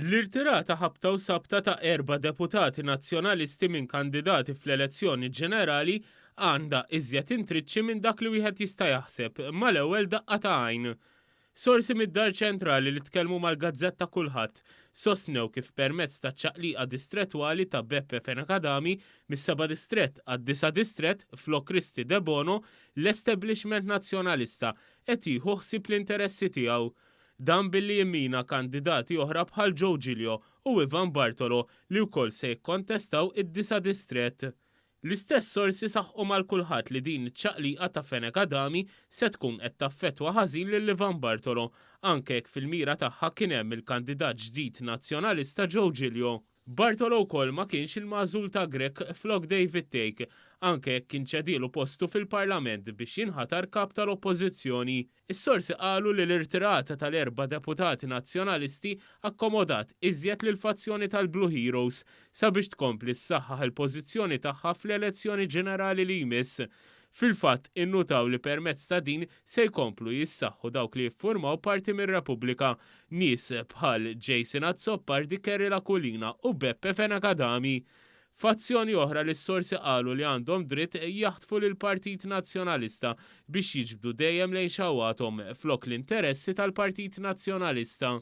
L-irtirata ħabta u sabta ta' erba' deputati Nazzjonalisti minn kandidati fl-elezzjoni ġenerali għandha iżjed intriċċi minn dak li wieħed jista' jaħseb mal-ewwel daqqa ta' għajn. Sorsi mid-Dar Ċentrali li tkellmu mal-gazzetta Kullħadd sostnew kif permezz taċ-ċaqliqa distrettwali ta' Beppe Fenech Adami mis-seba' distrett għad-disa' distrett flok Kristy Debono, l-establishment Nazzjonalista qed jieħu ħsieb l-interessi tiegħu. Dan billi jimmina kandidati oħra bħal Joe Giglio u Ivan Bartolo li wkoll se jikkontestaw id-disa' distrett. L-istess sorsi saħqu mal-Kullħadd li din iċ-ċaqliqa ta' Fenech Adami se tkun qed taffettwa ħażin lil Ivan Bartolo, anke jekk fil-mira tagħha kien hemm il-kandidat ġdid Nazzjonalista Joe Giglio. Bartolo wkoll ma kienx il-magħżul ta' Grech flok David Thake, anke jekk kien ċedielu postu fil-Parlament biex jinħatar Kap tal-Oppożizzjoni. Is-sorsi qalu li l-irtirata tal-erba' deputati Nazzjonalisti akkomodat iżjed lill-fazzjoni tal-Blue Heroes sabiex tkompli ssaħħaħ il-pożizzjoni tagħha fl-elezzjoni ġenerali li jmiss. Fil-fatt, innutaw li permezz ta' din se jkomplu jissaħħu dawk li jiffurmaw parti mir-Repubblika, nies bħal Jason Azzopardi, Kerry Aquilina u Beppe Fenech Adami. Fazzjoni oħra li s-sorsi qalu li għandhom dritt jaħtfu lill-Partit Nazzjonalista biex jiġbdu dejjem lejn xawwathom flok l-interessi tal-Partit Nazzjonalista.